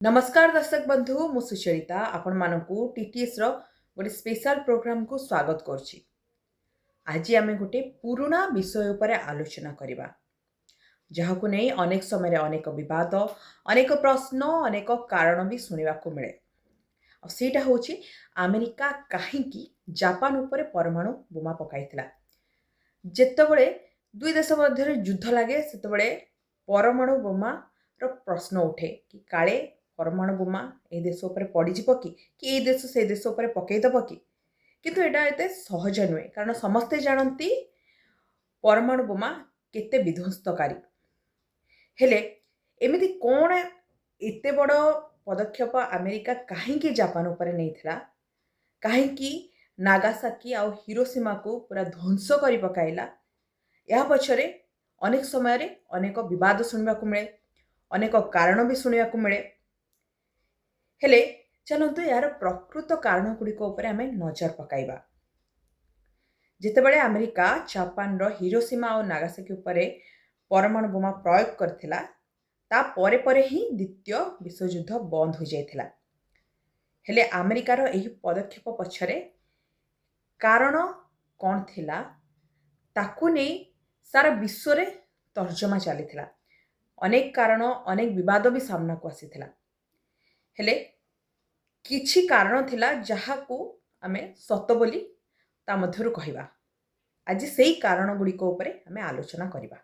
ନମସ୍କାର ଦର୍ଶକ ବନ୍ଧୁ, ମୁଁ ସୁଚରିତା ଆପଣମାନଙ୍କୁ ଟିଟିଏସ୍ର ଗୋଟେ ସ୍ପେଶାଲ ପ୍ରୋଗ୍ରାମକୁ ସ୍ୱାଗତ କରୁଛି। ଆଜି ଆମେ ଗୋଟେ ପୁରୁଣା ବିଷୟ ଉପରେ ଆଲୋଚନା କରିବା, ଯାହାକୁ ନେଇ ଅନେକ ସମୟରେ ଅନେକ ବିବାଦ, ଅନେକ ପ୍ରଶ୍ନ, ଅନେକ କାରଣ ବି ଶୁଣିବାକୁ ମିଳେ। ଆଉ ସେଇଟା ହେଉଛି, ଆମେରିକା କାହିଁକି ଜାପାନ ଉପରେ ପରମାଣୁ ବୋମା ପକାଇଥିଲା? ଯେତେବେଳେ ଦୁଇ ଦେଶ ମଧ୍ୟରେ ଯୁଦ୍ଧ ଲାଗେ, ସେତେବେଳେ ପରମାଣୁ ବୋମାର ପ୍ରଶ୍ନ ଉଠେ କି କାଳେ ପରମାଣୁ ବୋମା ଏଇ ଦେଶ ଉପରେ ପଡ଼ିଯିବ କି, କି ଏଇ ଦେଶ ସେଇ ଦେଶ ଉପରେ ପକାଇଦେବ କି? କିନ୍ତୁ ଏଇଟା ଏତେ ସହଜ ନୁହେଁ, କାରଣ ସମସ୍ତେ ଜାଣନ୍ତି ପରମାଣୁ ବୋମା କେତେ ବିଧ୍ୱଂସକାରୀ। ହେଲେ ଏମିତି କ'ଣ ଏତେ ବଡ଼ ପଦକ୍ଷେପ ଆମେରିକା କାହିଁକି ଜାପାନ ଉପରେ ନେଇଥିଲା? କାହିଁକି ନାଗାସାକି ଆଉ ହିରୋସୀମାକୁ ପୁରା ଧ୍ୱଂସ କରି ପକାଇଲା? ଏହା ପଛରେ ଅନେକ ସମୟରେ ଅନେକ ବିବାଦ ଶୁଣିବାକୁ ମିଳେ, ଅନେକ କାରଣ ବି ଶୁଣିବାକୁ ମିଳେ। ହେଲେ ଚାଲନ୍ତୁ, ଏହାର ପ୍ରକୃତ କାରଣ ଗୁଡ଼ିକ ଉପରେ ଆମେ ନଜର ପକାଇବା। ଯେତେବେଳେ ଆମେରିକା ଜାପାନର ହିରୋସୀମା ଆଉ ନାଗାସାକି ଉପରେ ପରମାଣୁ ବୋମା ପ୍ରୟୋଗ କରିଥିଲା, ତା ପରେ ପରେ ହିଁ ଦ୍ୱିତୀୟ ବିଶ୍ୱଯୁଦ୍ଧ ବନ୍ଦ ହୋଇଯାଇଥିଲା। ହେଲେ ଆମେରିକାର ଏହି ପଦକ୍ଷେପ ପଛରେ କାରଣ କ'ଣ ଥିଲା, ତାକୁ ନେଇ ସାରା ବିଶ୍ୱରେ ତର୍ଜମା ଚାଲିଥିଲା। ଅନେକ କାରଣ, ଅନେକ ବିବାଦ ବି ସାମ୍ନାକୁ ଆସିଥିଲା। ହେଲେ କିଛି କାରଣ ଥିଲା, ଯାହାକୁ ଆମେ ସତ ବୋଲି ତା ମଧ୍ୟରୁ କହିବା। ଆଜି ସେଇ କାରଣ ଗୁଡ଼ିକ ଉପରେ ଆମେ ଆଲୋଚନା କରିବା।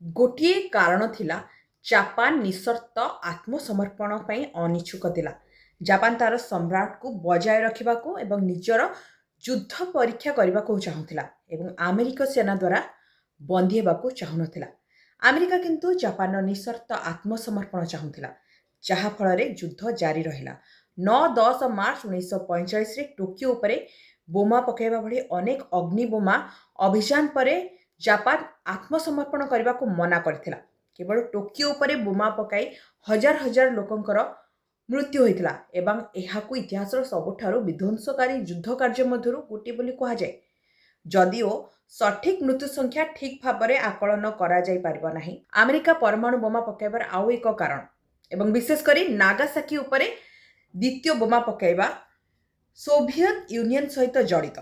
ଗୋଟିଏ କାରଣ ଥିଲା, ଜାପାନ ନିଃସର୍ତ୍ତ ଆତ୍ମସମର୍ପଣ ପାଇଁ ଅନିଚ୍ଛୁକ ଥିଲା। ଜାପାନ ତାର ସମ୍ରାଟକୁ ବଜାୟ ରଖିବାକୁ ଏବଂ ନିଜର ଯୁଦ୍ଧ ପରୀକ୍ଷା କରିବାକୁ ଚାହୁଁଥିଲା ଏବଂ ଆମେରିକ ସେନା ଦ୍ୱାରା ବନ୍ଦୀ ହେବାକୁ ଚାହୁଁନଥିଲା। ଆମେରିକା କିନ୍ତୁ ଜାପାନର ନିଃସର୍ତ୍ତ ଆତ୍ମସମର୍ପଣ ଚାହୁଁଥିଲା, ଯାହାଫଳରେ ଯୁଦ୍ଧ ଜାରି ରହିଲା। 9-10 ମାର୍ଚ୍ଚ 1945ରେ ଟୋକିଓ ଉପରେ ବୋମା ପକାଇବା ଭଳି ଅନେକ ଅଗ୍ନିବୋମା ଅଭିଯାନ ପରେ ଜାପାନ ଆତ୍ମସମର୍ପଣ କରିବାକୁ ମନା କରିଥିଲା। କେବଳ ଟୋକିଓ ଉପରେ ବୋମା ପକାଇ ହଜାର ହଜାର ଲୋକଙ୍କର ମୃତ୍ୟୁ ହୋଇଥିଲା ଏବଂ ଏହାକୁ ଇତିହାସର ସବୁଠାରୁ ବିଧ୍ୱଂସକାରୀ ଯୁଦ୍ଧ କାର୍ଯ୍ୟ ମଧ୍ୟରୁ ଗୋଟିଏ ବୋଲି କୁହାଯାଏ, ଯଦିଓ ସଠିକ୍ ମୃତ୍ୟୁ ସଂଖ୍ୟା ଠିକ୍ ଭାବରେ ଆକଳନ କରାଯାଇପାରିବ ନାହିଁ। ଆମେରିକା ପରମାଣୁ ବୋମା ପକାଇବାର ଆଉ ଏକ କାରଣ ଏବଂ ବିଶେଷ କରି ନାଗାସାକି ଉପରେ ଦ୍ୱିତୀୟ ବୋମା ପକାଇବା ସୋଭିଏତ ୟୁନିୟନ ସହିତ ଜଡ଼ିତ।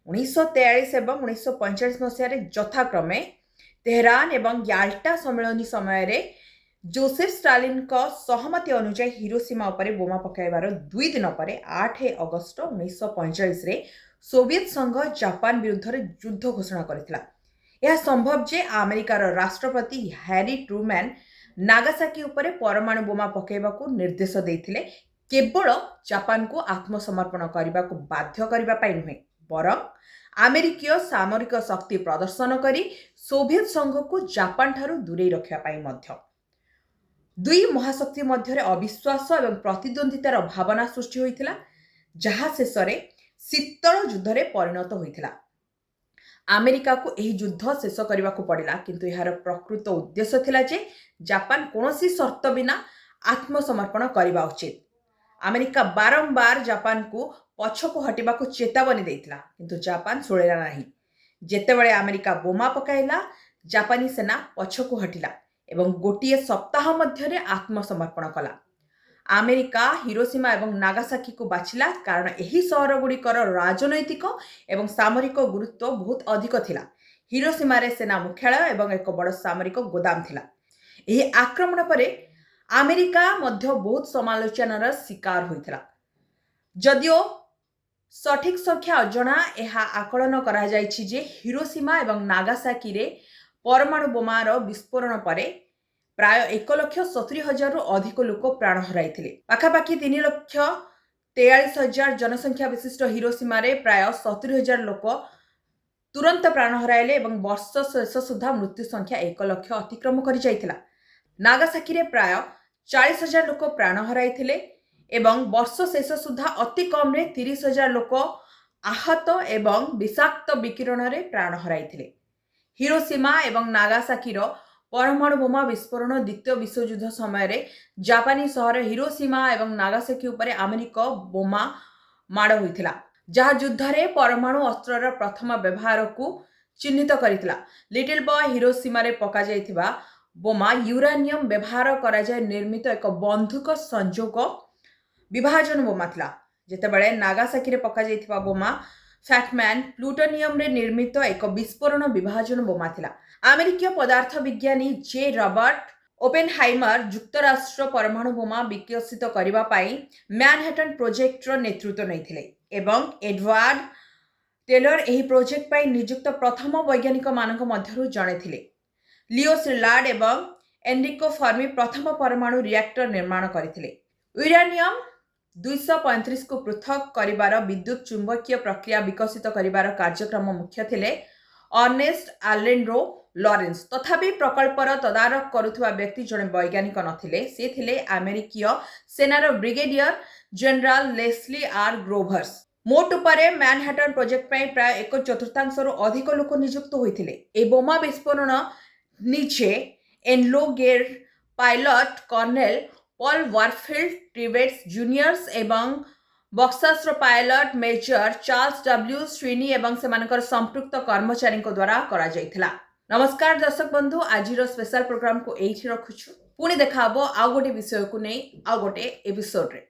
1943 ଏବଂ 1945 ମସିହାରେ ଯଥାକ୍ରମେ ତେହରାନ ଏବଂ ୟାଲ୍ଟା ସମ୍ମିଳନୀ ସମୟରେ ଜୋସେଫ ଷ୍ଟାଲିନଙ୍କ ସହମତି ଅନୁଯାୟୀ ହିରୋସୀମା ଉପରେ ବୋମା ପକାଇବାର 2 ଦିନ ପରେ 8 ଅଗଷ୍ଟ 1945ରେ ସୋଭିଏତ ସଂଘ ଜାପାନ ବିରୁଦ୍ଧରେ ଯୁଦ୍ଧ ଘୋଷଣା କରିଥିଲା। ଏହା ସମ୍ଭବ ଯେ ଆମେରିକାର ରାଷ୍ଟ୍ରପତି ହ୍ୟାରି ଟ୍ରୁମ୍ୟାନ୍ ନାଗାସାକି ଉପରେ ପରମାଣୁ ବୋମା ପକାଇବାକୁ ନିର୍ଦ୍ଦେଶ ଦେଇଥିଲେ, କେବଳ ଜାପାନକୁ ଆତ୍ମସମର୍ପଣ କରିବାକୁ ବାଧ୍ୟ କରିବା ପାଇଁ ନୁହେଁ, ବରଂ ଆମେରିକୀୟ ସାମରିକ ଶକ୍ତି ପ୍ରଦର୍ଶନ କରି ସୋଭିଏତ ସଂଘକୁ ଜାପାନଠାରୁ ଦୂରେଇ ରଖିବା ପାଇଁ ମଧ୍ୟ। ଦୁଇ ମହାଶକ୍ତି ମଧ୍ୟରେ ଅବିଶ୍ୱାସ ଏବଂ ପ୍ରତିଦ୍ୱନ୍ଦ୍ୱିତାର ଭାବନା ସୃଷ୍ଟି ହୋଇଥିଲା, ଯାହା ଶେଷରେ ଶୀତଳ ଯୁଦ୍ଧରେ ପରିଣତ ହୋଇଥିଲା। ଆମେରିକାକୁ ଏହି ଯୁଦ୍ଧ ଶେଷ କରିବାକୁ ପଡ଼ିଲା, କିନ୍ତୁ ଏହାର ପ୍ରକୃତ ଉଦ୍ଦେଶ୍ୟ ଥିଲା ଯେ ଜାପାନ କୌଣସି ସର୍ତ୍ତ ବିନା ଆତ୍ମସମର୍ପଣ କରିବା ଉଚିତ। ଆମେରିକା ବାରମ୍ବାର ଜାପାନକୁ ପଛକୁ ହଟିବାକୁ ଚେତାବନୀ ଦେଇଥିଲା, କିନ୍ତୁ ଜାପାନ ଶୁଣିଲା ନାହିଁ। ଯେତେବେଳେ ଆମେରିକା ବୋମା ପକାଇଲା, ଜାପାନୀ ସେନା ପଛକୁ ହଟିଲା ଏବଂ ଗୋଟିଏ ସପ୍ତାହ ମଧ୍ୟରେ ଆତ୍ମସମର୍ପଣ କଲା। ଆମେରିକା ହିରୋସୀମା ଏବଂ ନାଗାସାକିକୁ ବାଛିଲା, କାରଣ ଏହି ସହରଗୁଡ଼ିକର ରାଜନୈତିକ ଏବଂ ସାମରିକ ଗୁରୁତ୍ୱ ବହୁତ ଅଧିକ ଥିଲା। ହିରୋସୀମାରେ ସେନା ମୁଖ୍ୟାଳୟ ଏବଂ ଏକ ବଡ଼ ସାମରିକ ଗୋଦାମ ଥିଲା। ଏହି ଆକ୍ରମଣ ପରେ ଆମେରିକା ମଧ୍ୟ ବହୁତ ସମାଲୋଚନାର ଶିକାର ହୋଇଥିଲା। ଯଦିଓ ସଠିକ୍ ସଂଖ୍ୟା ଅଜଣା, ଏହା ଆକଳନ କରାଯାଇଛି ଯେ ହିରୋସୀମା ଏବଂ ନାଗାସାକିରେ ପରମାଣୁ ବୋମାର ବିସ୍ଫୋରଣ ପରେ ପ୍ରାୟ 1,70,000ରୁ ଅଧିକ ଲୋକ ପ୍ରାଣ ହରାଇଥିଲେ। ପାଖାପାଖି 3,43,000 ଜନସଂଖ୍ୟା ବିଶିଷ୍ଟ ହିରୋସୀମାରେ ପ୍ରାୟ 70,000 ଲୋକ ତୁରନ୍ତ ପ୍ରାଣ ହରାଇଲେ ଏବଂ ବର୍ଷ ଶେଷ ସୁଦ୍ଧା ମୃତ୍ୟୁ ସଂଖ୍ୟା 1 ଲକ୍ଷ ଅତିକ୍ରମ କରିଯାଇଥିଲା। ନାଗାସାକିରେ ପ୍ରାୟ 40,000 ଲୋକ ପ୍ରାଣ ହରାଇଥିଲେ ଏବଂ ବର୍ଷ ଶେଷ ସୁଦ୍ଧା ଅତି କମରେ 30,000 ଲୋକ ଆହତ ଏବଂ ବିଷାକ୍ତ ବିକିରଣରେ ପ୍ରାଣ ହରାଇଥିଲେ। ହିରୋସୀମା ଏବଂ ନାଗାସାକିର ପରମାଣୁ ବୋମା ବିସ୍ଫୋରଣ ଦ୍ୱିତୀୟ ବିଶ୍ୱଯୁଦ୍ଧ ସମୟରେ ଜାପାନୀ ସହର ହିରୋସୀମା ଏବଂ ନାଗାସାକି ଉପରେ ଆମେରିକ ବୋମା ମାଡ଼ ହୋଇଥିଲା, ଯାହା ଯୁଦ୍ଧରେ ପରମାଣୁ ଅସ୍ତ୍ରର ପ୍ରଥମ ବ୍ୟବହାରକୁ ଚିହ୍ନିତ କରିଥିଲା। ଲିଟିଲ୍ ବୟ ହିରୋସୀମାରେ ପକାଯାଇଥିବା ବୋମା ୟୁରାନିୟମ ବ୍ୟବହାର କରାଯାଇ ନିର୍ମିତ ଏକ ବନ୍ଧୁକ ସଂଯୋଗ ବିଭାଜନ ବୋମା ଥିଲା, ଯେତେବେଳେ ନାଗାସାକିରେ ପକାଯାଇଥିବା ବୋମା ଫ୍ୟାଟମ୍ୟାନ୍ ପ୍ଲୁଟୋନିୟମରେ ନିର୍ମିତ ଏକ ବିସ୍ଫୋରଣ ବିଭାଜନ ବୋମା ଥିଲା। ଆମେରିକୀୟ ପଦାର୍ଥ ବିଜ୍ଞାନୀ ଜେ ରବର୍ଟ ଓପେନହାଇମର ଯୁକ୍ତରାଷ୍ଟ୍ର ପରମାଣୁ ବୋମା ବିକଶିତ କରିବା ପାଇଁ ମ୍ୟାନହାଟନ୍ ପ୍ରୋଜେକ୍ଟର ନେତୃତ୍ୱ ନେଇଥିଲେ ଏବଂ ଏଡୱାର୍ଡ ଟେଲର ଏହି ପ୍ରୋଜେକ୍ଟ ପାଇଁ ନିଯୁକ୍ତ ପ୍ରଥମ ବୈଜ୍ଞାନିକମାନଙ୍କ ମଧ୍ୟରୁ ଜଣେ ଥିଲେ। ଲିଓ ସିଲାର୍ଡ ଏବଂ ଏନରିକୋ ଫର୍ମି ପ୍ରଥମ ପରମାଣୁ ରିଆକ୍ଟର ନିର୍ମାଣ କରିଥିଲେ। ୟୁରାନିୟମ 235କୁ ପୃଥକ କରିବାର ବିଦ୍ୟୁତ ଚୁମ୍ବକୀୟ ପ୍ରକ୍ରିୟା ବିକଶିତ କରିବାର କାର୍ଯ୍ୟକ୍ରମ ମୁଖ୍ୟ ଥିଲେ ଅର୍ନେଷ୍ଟ ଆଲେଣ୍ଡ୍ରୋ ଲରେନ୍ସ। ତଥାପି ପ୍ରକଳ୍ପର ତଦାରଖ କରୁଥିବା ବ୍ୟକ୍ତି ଜଣେ ବୈଜ୍ଞାନିକ ନଥିଲେ। ସେ ଥିଲେ ଆମେରିକୀୟ ସେନାର ବ୍ରିଗେଡିୟର ଜେନେରାଲ ଲେସ୍ଲି ଆର୍ ଗ୍ରୋଭର୍ସ। ମୋଟ ଉପରେ ମ୍ୟାନହାଟନ୍ ପ୍ରୋଜେକ୍ଟ ପାଇଁ ପ୍ରାୟ ଏକ ଚତୁର୍ଥାଂଶରୁ ଅଧିକ ଲୋକ ନିଯୁକ୍ତ ହୋଇଥିଲେ। ଏହି ବୋମା ବିସ୍ଫୋରଣ ନିଜେ ଏନୋଲା ଗେର pilot colonel Paul Warfield Tibbets juniors ଏବଂ ବକ୍ସାସର pilot major Charles W Sweeney ଏବଂ ସେମାନଙ୍କର ସମ୍ପୃକ୍ତ କର୍ମଚାରୀଙ୍କ ଦ୍ୱାରା କରାଯାଇଥିଲା। ନମସ୍କାର ଦର୍ଶକ ବନ୍ଧୁ, ଆଜିର ସ୍ପେଶାଲ ପ୍ରୋଗ୍ରାମକୁ ଏଇଠି ରଖୁଛୁ। ପୁଣି ଦେଖା ହବ ଆଉ ଗୋଟେ ବିଷୟକୁ ନେଇ ଆଉ ଗୋଟେ ଏପିସୋଡରେ।